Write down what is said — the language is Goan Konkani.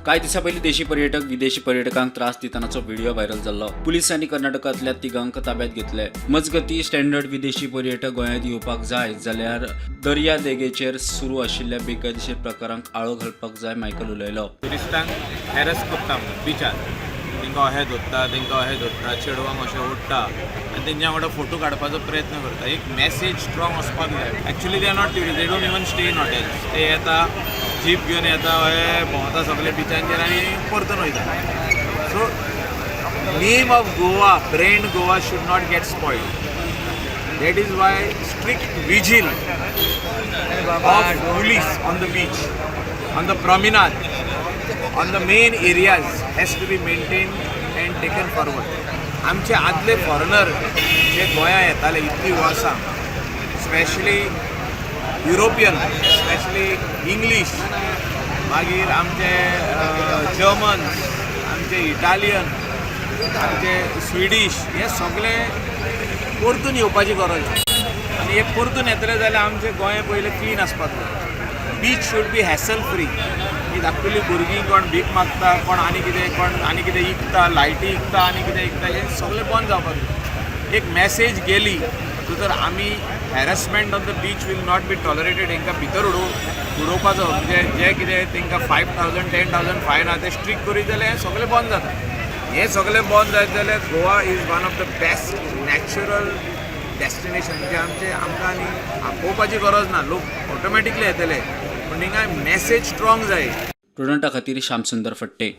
कांय दिसां पयलीं देशी पर्यटक विदेशी पर्यटकांक त्रास दितनाचो व्हिडिओ व्हायरल जाल्लो. पुलिसांनी कर्नाटकांतल्या तिगांक ताब्यात घेतले. मजगती, स्टँडर्ड विदेशी पर्यटक गोंयांत येवपाक जाय जाल्यार दर्या देगेचेर सुरू आशिल्ल्या बेकायदेशीर प्रकारांक आळो घालपाक जाय, मायकल उलयलो. ट्युरिस्टांक हॅरस करता म्हणून बिचार तांकां अशें धरता, तांकां अशें धरता, चेडवांक अशें ओडटा आनी तेंच्या वांगडा फोटो काडपाचो प्रयत्न करता. एक मॅसेज स्ट्रॉंग वचपाक जाय. Actually, they are not tourist. They don't even stay in hotels. ते येता, जीप घेवन येता, अशे भोंवता सगळे बिचांचेर आनी परतून वयता. So name of Goa, brand Goa should not get spoil. That is why strict vigil of police on the beach, on the promenade, on the main areas has to be maintained and taken forward. आमचे आदले फॉरेनर जे गोंया येताले इतलीं वर्सां, स्पेशली युरोपियन, स्पेशली इंग्लीश, मागीर आमचे जर्मन्स, आमचे इटालियन, आमचे स्विडीश, हे सगळे परतून येवपाची गरज आसा. आनी हे परतून येतले जाल्यार आमचें गोंय पयलें क्लीन आसपाक जाय. Beach should be hassle free. ही धाकटुली भुरगीं कोण भीक मागता, कोण आनी कितें, कोण आनी कितें इकता, लायटी इकता, आनी कितें इकता, हें सगळें बंद जावपाक जाय. एक मॅसेज गेली तर आमी harassment on the beach will not be tolerated. हेंकां भितर उडोवपाचो म्हणजे जे कितें तांकां 5,000, 10,000 फायन आहा, ते स्ट्रिक्ट करीत जाल्यार हें सगळें बंद जाता. हें सगळें बंद जायत जाल्यार Goa is one of the best natural destination. म्हणजे आमचे आमकां आनी आपोवपाची गरज ना, लोक ऑटोमॅटिकली येतले, पूण हिंगा मॅसेज स्ट्रॉंग जाय. प्रुडंटा खातीर श्यामसुंदर फट्टे.